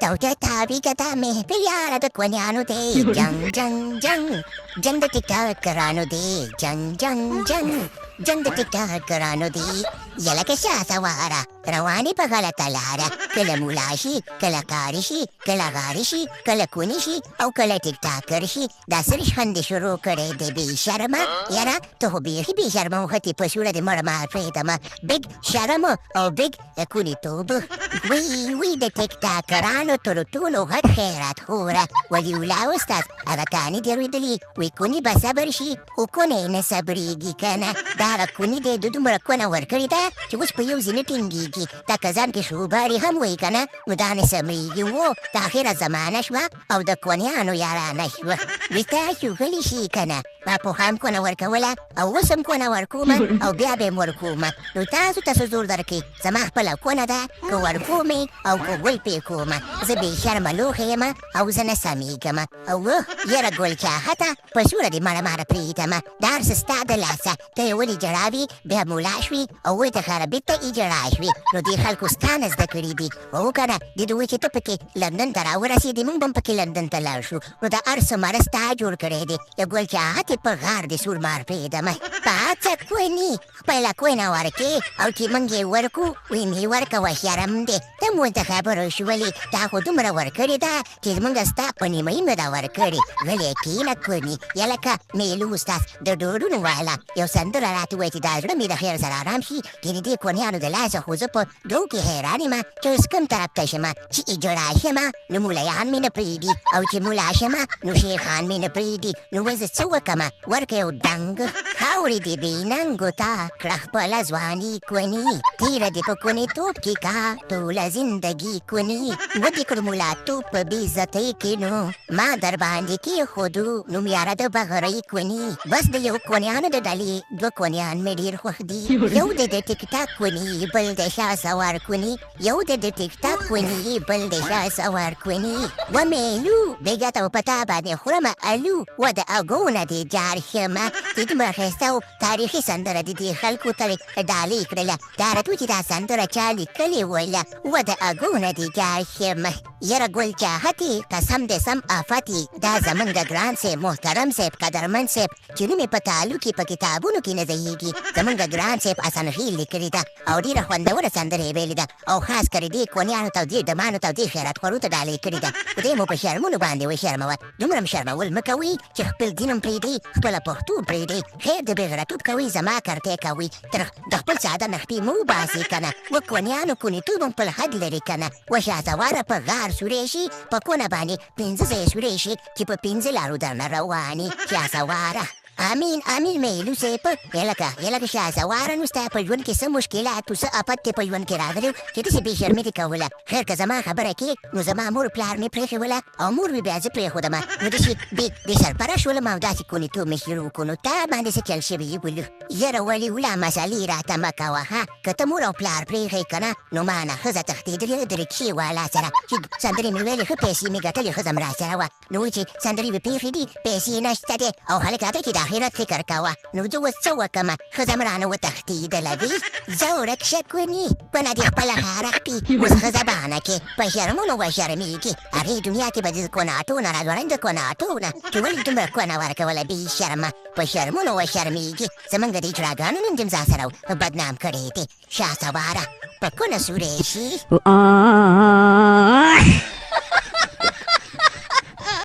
توته تاوي کته محفل یاره د کونیانو دی، جنګ جنګ جنګ جنګ د ټیک ټاکرانو دی، جنګ جنګ جنګ جنګ د ټیک ټاکرانو دی. یلکه شاه سواره روانې په غلطه لاره، کله مولا شي، کله قاري شي، کله غاري شي، کله کوني شي او کله ټیک ټاکر شي. دا څه ریشخند شروع کړی دی بې شرمه؟ یاره ته خو بیخي بې شرمه وختې، په سوړه دې مړه مار پرېږدمه. بګ شرم او بګ کونیتوب. وی وی د ټیک ټاکرانو تر ټولو غټ خیرات خوره ولي الله استاد هغه کاني دې رویدلي. وی کوني به صبر شي خو کونه یې نه صبرېږي که نه. دا هغه کوني دی، د دومره کونه ورکړې ده چې اوس په یو ځای نه ټینګېږي. دا که ځان کې شوباړي هم وایي که نه، نو دا نه سمېږي. و د اخره زمانه شوه او د کونیانو یارانه شوه. وی تاسو غلي شي که نه، ما پخوا هم کونه ورکوله او اوس هم کونه ورکومه او بیا به هم ورکومه. نو تاسو ته څه زور درکوي؟ زما خپله کونه ده، که ورکوم او که ګل پې کومه. زه بې شرمه لوښی یم او زه نه سمېږم. او یاره ګل چاهته، په سوره دې مړه ماره پرېږدمه. دا هر څه ستا د لاسه. ته یې ولې جړاوي؟ بیا مولا شوي او وایي ته ښاره بېرته اجړا شوي. نو دې خلکو ستا نه زده کړي دي. او که نه دې دوی چې ته پکې لندن ته راورسېدې، موږ به هم پکې لندن ته لاړ شو. نو دا هر څه مرض تا جوړ کړی دی. د ګل چاهتې په غار دې سور مار پرېږدمه. پاڅه کوني، خپله کونه ورکې او چې موږ یې ورکو، وی مې ورکوه، شرم دی. ته مو د خبرو شولې، تا خو دومره ورکړې ده چې زموږ ستا په نیمایي نه ده ورکړې. غلی کښېنه کوني. یلکه میلو استاد د ډولونو والا یو سندره راته ووایي چې دا زړه مې د خیر سره ارام شي، چې د دې کونیانو د لاسه خو زه په دوو کې حیران یم چې اوس کوم طرف ته شم. چې اجړا شم نو مولایان مې نه پرېږدي، او چې مولا شم نو شیخان مې نه پرېږدي. نو زه څه وکړم؟ ورکه یو ډنګ خاورې دې بې ننګو ته کړه خپله ځواني کوني، تېره دې په کونیتوب کې کا ټوله زندګي کوني. ودې کړو مولاتوب په بې عزتۍ کې، نو ما در باندې کېښودو نوم یاره د بغرۍ کوني. بس د یو کونیانو د ډلې دوه کونیان مې ډېر خوښ دي، یو د ټیک ټاک کوني، بل د شاه سوار کوني. یو د ټیک ټاک کوني، بل د شاه سوار کوني. و میلو بېګا ته په تا باندې خورمه الو، و د اګونه دې جار شمه چې دومره ښایسته او تاریخي سندره دې دې خلکو ته ډالۍ کړله. دا راته چې دا سندره چا لیکلې وله؟ و د اګونه دې جار شمه. یاره ګل چاهتې، قسم دې سم آفتې. دا زمونږ ګران صاحب، محترم صاحب، قدرمن صاحب چې نوم یې په تالو کې په کتابونو کې نه ځایېږي، زمونږ ګران صاحب حسن خیل لیکلې ده او ډېره خوندوره سندره یې ویلې ده او خاص کر دې کونیانو ته، دې ډمانو ته، دې خیراتخورو ته ډالۍ کړې ده. خدای مو په شرمونو باندې وشرموه. دومره هم شرمول مه کوئ چې خپل دین هم پرېږدئ، خپله پښتو هم پرېږدئ. خیر د بېغیرتوب کوئ، زما کرتی کوئ، تر د خپل څادر نه خپې مه وباسئ که نه. و کونیانو، کونیتوب هم خپل حد لري که نه. و شهسواره په غار سوری شي، په کونه باندې 5 ځایه سوری شي چې په 5 لارو درنه روانې شهسواره. امین امین میلو صاحب. یلکه یلکه شهسواره، نو ستا په ژوند کې څه مشکلات و، څه افت دې په ژوند کې راغلی چې داسې بې شرمي دې کوله؟ خیر که زما خبره کې، نو زما مور پلار مې پرېښې او مور مې بیا زه پرېښودمه، نو داسې بې سرپره شولم او داسې کونیتوب مې شروع کړو. نو تا باندې څه چل شوي ولو؟ یاره ولي ولا مسالې راته مه کوه. ها که ته مور او پلار پرېښی که نه، نو ما نه ښځه تښتېدلې د ریکشې والا سره چې سندرې مې ویلې، ښه پیسې مې ګټلې، ښځه م راسره وه. نو چې سندرې مې پېښې دي، پیسې نشته دی او هلک راته چې د آخرت فکر کوه. نو زه اوس څه وکړم؟ ښځه م رانه وتښتېدله وي. ځه ورک شه کوني، کونه دې خپله هاره خپي. اوس ښځه بانه کې په شرمونو وشرمېږي. هغې دنیا کې به د کوناټو نه راځوړند کوناټو نه چې ولې دومره کونه ورکوله بې شرمه، په شرمونو وشرمېږي. زمونږ د اجراګانو نوم دې ځان سره بدنام کړی دی. شاه سواره په کونه سوری شي.